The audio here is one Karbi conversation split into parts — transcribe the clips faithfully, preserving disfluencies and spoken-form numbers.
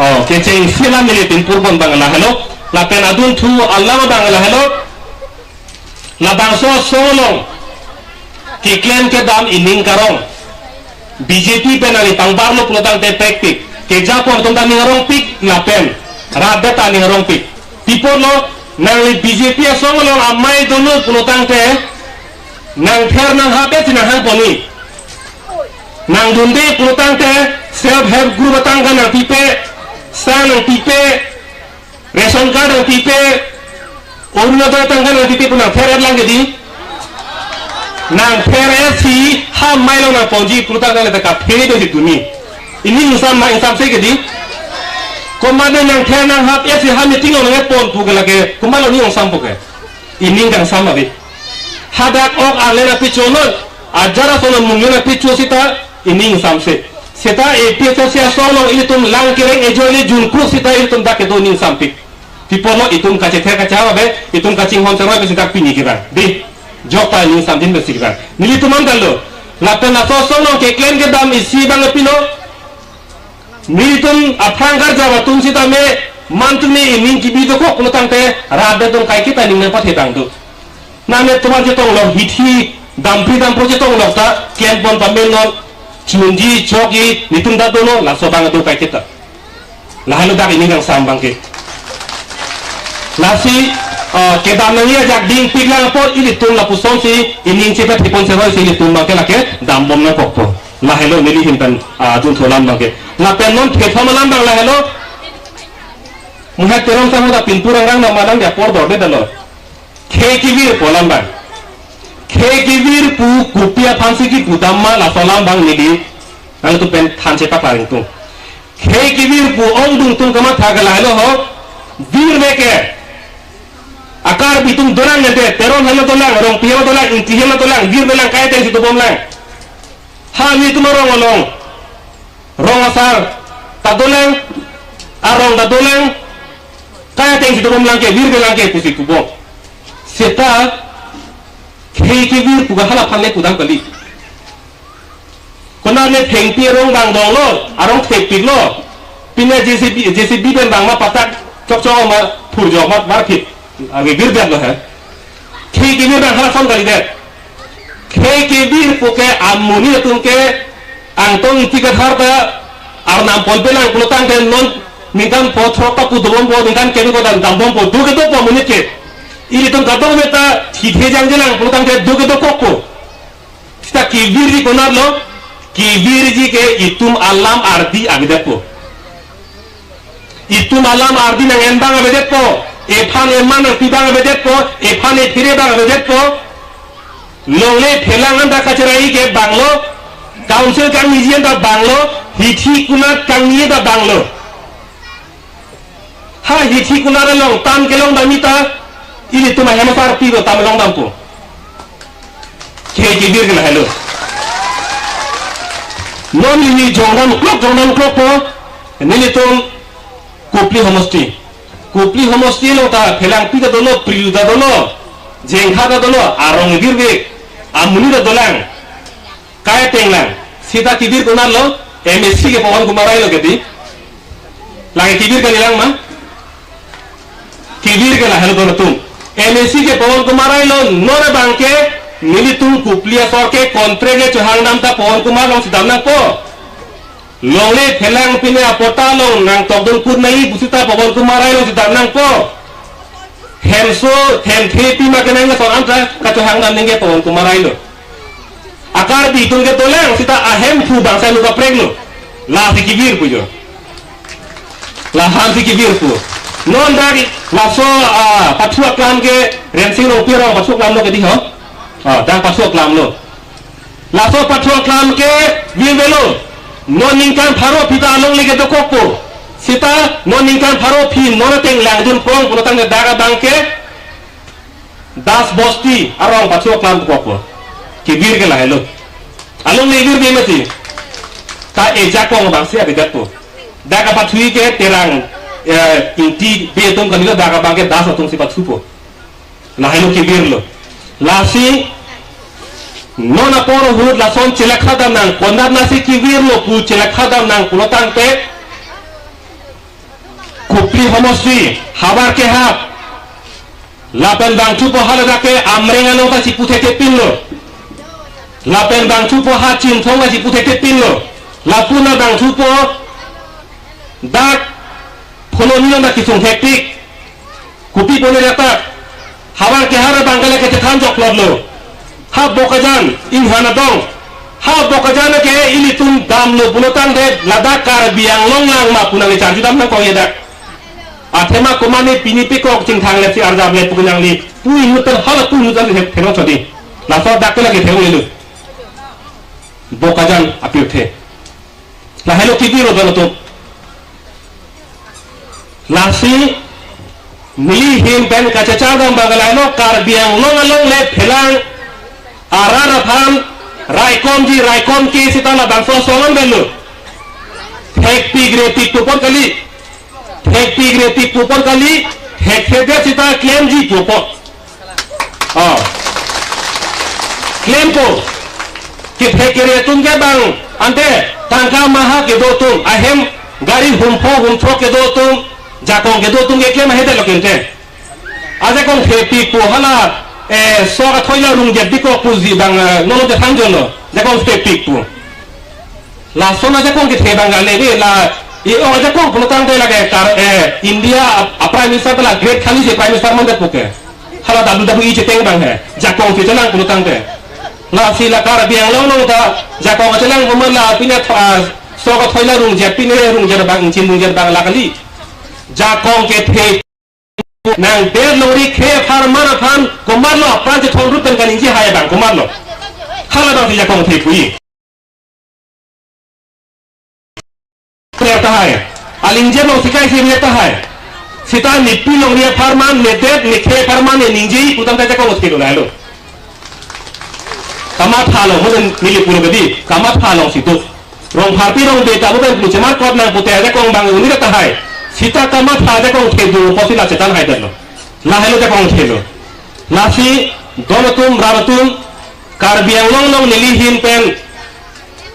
Oh, kecheng silam neli pinpur pon abang lahelo. Lapen adunthu alam abang lahelo. Labangso asong along keklem kedam ining karong. B J P pen nangli pangbarlo pulotangte pekpik. Kejapon atum ta ning arongpik lapen rat adet ta ning arongpik. Pi apotlo, nangli B J P asong along amei dolo pulotangte nangther nanghap-et si nanghang ponji. Nangdunde pulotangte self help group atangka nangpipe, sang nangpipe, ration card nangpipe, Orunodoi atangka nangpipe pu nangther-et lang ke dei. Nangther-et si ha amei along nangponji pulotangte le ta kaphere do si dunji. Ining ingsam ma ingsamse ke dei. Komatne nangther nanghap-et si ha meeting along nangpon pu ke lake komatlo ining ingsampo ke. Ining kangsam ave. Hadak ok arle nangpichonon, ajar ason munglen nangpicho seta ining ingsamse. Seta A P H L C asong along ilitum lang kereng ejoine junkruk seta ilitum dak kedo ining ingsampik. Pi apotlo itum kachether kachehang ave, itum kachinghon cheroi pen seta pini kevang. Dei, jokta ining ingsamjin pensi kevang. Nelitum an tanglo. Lapen laso asong along keklem kedam isi abang pilo. Nelitum aphrang karjap atum sitame mantum ne ining kebi dokok pulotangte rat adet atum kaiketa ning nangpathe tang do. Nangnetum an chetonglok hithi dampri dampro chetonglok ta klempon pamenon chunji chokji nelitum ta dono laso abang do kaiketa. Lahelo dak ining kangsam abang ke. Lasi, eh, kedam nangji ajak dingpik lang apot ilitum lapusonsi ining chepathepon cheroi si ilitum abang ke lake dambom nangkokpo. Lahelo neli ahin pen, ah, adunthu alam abang ke. Lapen non thethom alam abang lahelo. Muhat Teron sangho ta pinpur angrang nama nang dia apor dorde dalo. Khei kevir pu alam abang. Khei kevir pu kopi aphansi kepudam ma laso alam abang neli nangtum pen than chepaklangdun. Khei kevir pu ongdung atum kamatha ke lahelo ho. Virve ke a-Karbi atum dolang nangte, Teron ahem dolang, Rongpi ahem dolang, Ingti ahem dolang, virve lang, kai atengsi dobom lang. Ha nelitum arong along, rong asar ta dolang, arong ta dolang, kai atengsi dobom lang ke, virve lang ke pusi pubom. Seta khei kevir pu ke hala aphan le pudam kali. Konat le thengpi arong abang donglo, arong thekpiklo. Pine J C B, J C B pen abang ma patak chokchok ma phurjok ma varphit. Ave, virdet lo he. Khei kevir abang hala ason kalidet. Khei kevir pu ke amonit atum ke Angtong Ingti Kathar ta arnam ponpe lang pulotangte non ningkan pho throk ta pu dobompo, ningkan keni ko dan dambompo, do kedopo amonit ke. Ilitum kadokave ta thithe jangje lang pulotangte do kedokokpo. Seta kevirji konatlo, kevirji ke itum alam ardi avedetpo. Itum alam ardi nang-en abang avedetpo, ephan eman nangpi abang avedetpo, ephan ephere abang avedetpo. Longle phelang anta kacherai ke banglo, council kangniji anta banglo, hithi kunat kangni anta banglo. Ha hithi kunat along tan kelong damji ta, ilitum ahem asar pi lo tam long dampo. Khei kevir ke lahelo. Non neli jongdam klok, jongdam klokpo, nelitum Kopili homosti. Kopili homosti along ta phelangpi ta dolo, priyu ta dolo, jengkha ta dolo, arong virve, amonit ta dolang. Kai ateng lang. Seta kevir konatlo, M A C ke Pawan Kumar Rai lo ke dei. Lake kevir kalilang ma? Kevir ke lahelo don atum. M A C ke Pawan Kumar Rai lo, non abang ke nelitum Kopili asor ke contract le chohang dam ta Pawan Kumar alongsi dam nangpo. Longle phelang pine apatta along nangtokdun kurnai pusita Pawan Kumar Rai alongsi dam nangpo. Hemso, hemthe pima kenang ason anta kachohang dam ningke Pawan Kumar Rai lo. A-Karbi atum ke dolang seta ahemphu bangsa lo kaprek lo. Lasi kevir pu jo. Lahansi kevir pu. Non dak laso, ah, pathu aklam ke Rensing Rongpi arong pathu aklam lo ke dei ho. Ah, dak pathu aklam lo. Laso pathu aklam ke virvelo. Non ningkan pharo aphi ta alongle kedokokpo. Seta non ningkan pharo aphi non ateng langdun prong pulotangte dak abang ke Das Bosti arong pathu aklam dokokpo. Kevir ke lahelo. Alongle virve mati. Ta ejakong abangsi avedetpo. Dak apathu ke Terang, eh, Ingti Bey atum kalilo, dak abang ke Das atumsi pathupo. Lahelo kevirlo. Lasi non apor ahut lason chelakha dam nang, konat nasi kevirlo pu chelakha dam nang pulotangte Kopili homosti, Havar Kehap, lapen bangthupo haladak ke Amreng along ta chipu thekthe pinlo. Lapen bangthupo ha Chinthong ta chipu thekthe pinlo. Lapu na bangthupo dak Phuloni along ta kisung thektik. Kopi pone datak. Havar Kehap abang ke lake chethan joklotlo. Ha Bokajan, inghan adong. Ha Bokajan ke ilitum damlo pulo tangte ladak Karbi Anglong lang ma pu nangli charju dam nangkok ya dak. Athema komatne pini pekok chingthang le si arjap le pu nangli. Pu inut pen hala pu inut pen thek-, theknon chodi. Laso dak ke lake thek-ong lelo. Bokajan apirthe. Lahelo kibiro dono tu. Lasi neli ahin pen kachechak dam abang lahelo Karbi Anglong along le phelang arat aphan raikomji raikomke sita labangso asong an dolo. Thekpik repik pu apot kali. Thekpik repik pu apot kali. Thekthedet sita klemji pu apot. Oh. Klempo. Kethek kere atum ke bang ante tangka maha kedo atum, ahem gari humphong humthrok kedo atum, jakong kedo atum ke klem ahedetlo kente. Ajakong thepikpo hala, eh, sok athoi la rungjet bikok puji bang, eh, nono je thangjono. Jakong thepikpo. Lason ajakong kethe abang kali, eh, la, eh, oh, ajakong pulo tangte lake Kar-, eh, India a, a Prime Minister ta la great khali je Prime Minister mandetpo ke. Hala W W E cheteng abang he. Jakong chelang pulo tangte. Lasi la Karbi Anglong along ta jakong chelang puma la pine tho-, ah, sok athoi la rungjet, pine rungjet abang, ingchin rungjet abang la kali. Jakong kethe nangdet longri khei apharman aphan komatlo apran chethon rup pen kaningje hai abang komatlo. Hala abang si jakong thepuji. Clear tahai. Alingje along sikai si clear tahai. Sita nepi longri apharman, nedet, nekhei apharman, neningje, pu tangte jakong thelo lahelo. Kamatha along, mo neli pulo kedi, Kamatha along situ. Rongpharpi rong beta mo pen puche mar kot nang pute ajakong bang uni tahai. Sita Kamatha ajakong thedu apotsi la chethan haidetlo. Lahelo jakong thelo. Lasi don atum, rat atum, Karbi Anglong along neli ahin pen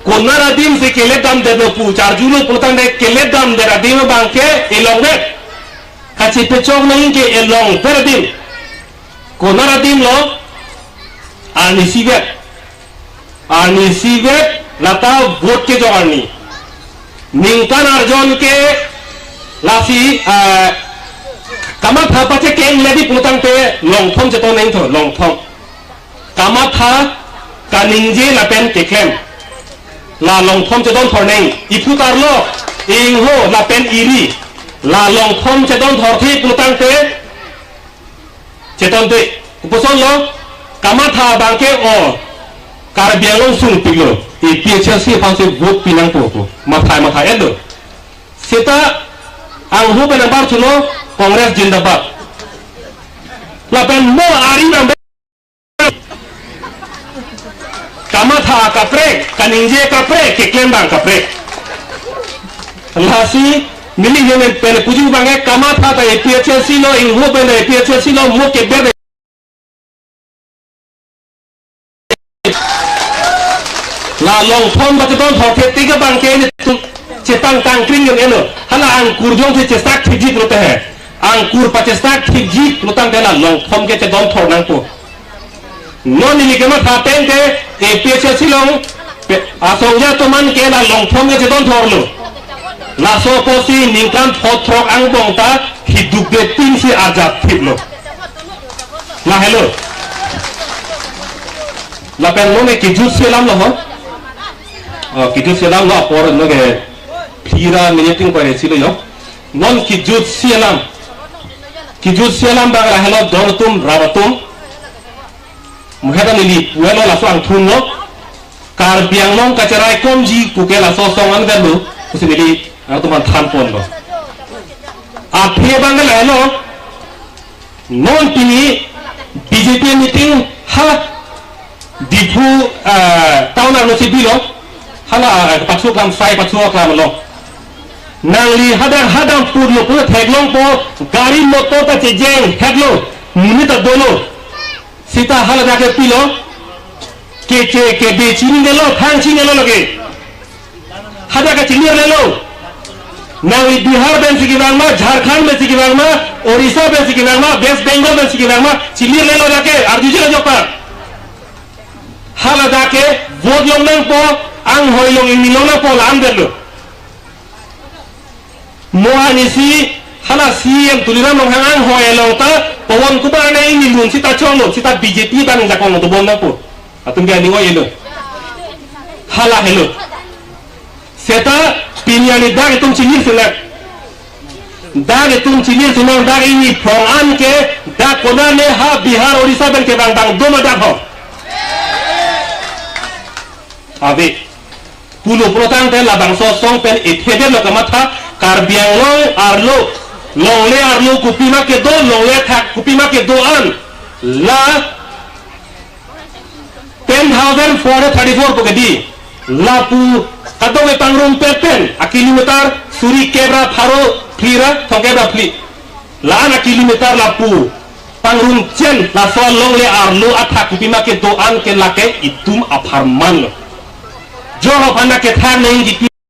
konar adim si kelet damdetlo pu charjulo pulo tangte kelet damdet adim abang ke elongvet. Kachepechok nangji ke elongvet adim. Konar adim lo, arnisi vet. Arnisi vet lata vote kejok arni. Ningkan arjon ke lasi, ah, Kamatha pachekeng ledi pulo tangte Longthom cheton nangtho, Longthom. Kamatha kaningje lapen keklem. La Longthom chedon thornang, iphu tarlo, ingho lapen eri. La Longthom chedon thorthe pulo tangte, chetonte, kopuson lo, Kamatha abang ke o, Karbi Anglong sungpiklo, A P H L C aphansi vote pinangpo pu, mathai mathai-etlo. Sita, anghu pen nangbar thulo, Congress jindabad. Lapen mo ari bang Kamatha kaprek, kaningje kaprek, keklem abang kaprek. Lasi, neli ahin pen puji abang ke Kamatha ta A P H L C lo, ingho pen ta A P H L C lo, mo keber. La Longthom pachedon thorthe tik abang ke netum chepangtang kring yong eno. Hala angkur jongsi chesak thikji pulote he. Angkur pachesak thikji pulo tangte la Longthom ke chedon thor nangpo. Non neli kematha ateng ke A P H L C along pe-, asongja atum an ke la Longthom ke chedon thorlo. Laso apotsi ningkan phothrok angbong ta hidukde tin si arjap thiplo. Lahelo. Lapen non ke kejut si alam lo ho. Oh, kejut si alam lo apor non ke phira meeting ko re si lo yo. Non kejut si alam. Kejut si alam abang lahelo don atum, rat atum. Muheta neli puelo laso angthun lo. Karbi Anglong kacheraikomji pu ke laso asong an galo. Pusi neli nangtum aphan thanponlo. Athe abang lahelo. Non pini B J P meeting ha Diphu, eh, town arlo si bilo. Hala, eh, pathu aklam sai pathu aklam lo. Nangli hadak hadak purlo pu theklongpo gari motor ta chejeng heklo. Monit ta dolo. Sita haladak ke pilo. Keche kebe chinidetlo, thang chinidetlo lake. Hadak ke chinidetlo. Nangli Bihar pensi kevang ma, Jharkhand pensi kevang ma, Orissa pensi kevang ma, West Bengal pensi kevang ma, chinirlelo dak ke, arjuje ajok ta. Hala dak ke, vote long nangpo, anghoi long ingni long nangpo, la-an detlo. Mo anisi, hala C E M Tuliram Ronghang anghoi along ta, Pawan Kumar ne ingni lun sita chonglo, sita B J P bang jakong to bom nangpo. Atum ke ani oi elo. Hala helo. Seta pini ani dak itum chinir sinang. Dak itum chinir sinang, dak ingni phrong an ke, dak konane ha Bihar, Orissa pen kevang bang doma dak ho. Ave. Pulo pulo tangte labangso asong pen ethedetlo kamatha, Karbi Anglong arlo, longle arlo kopima kedo, longle athak kopima kedo an. La ten thousand four hundred thirty-four pu ke di. Lapu kadokave pangrum pet pen, a kilometer suri kep ra pharo phli ra thomkep ra phli. La-an a kilometer lapu pangrum chen, laso longle arlo athak kopima kedo an ke lake itum apharman lo. Jo aphan na kethak nangji pi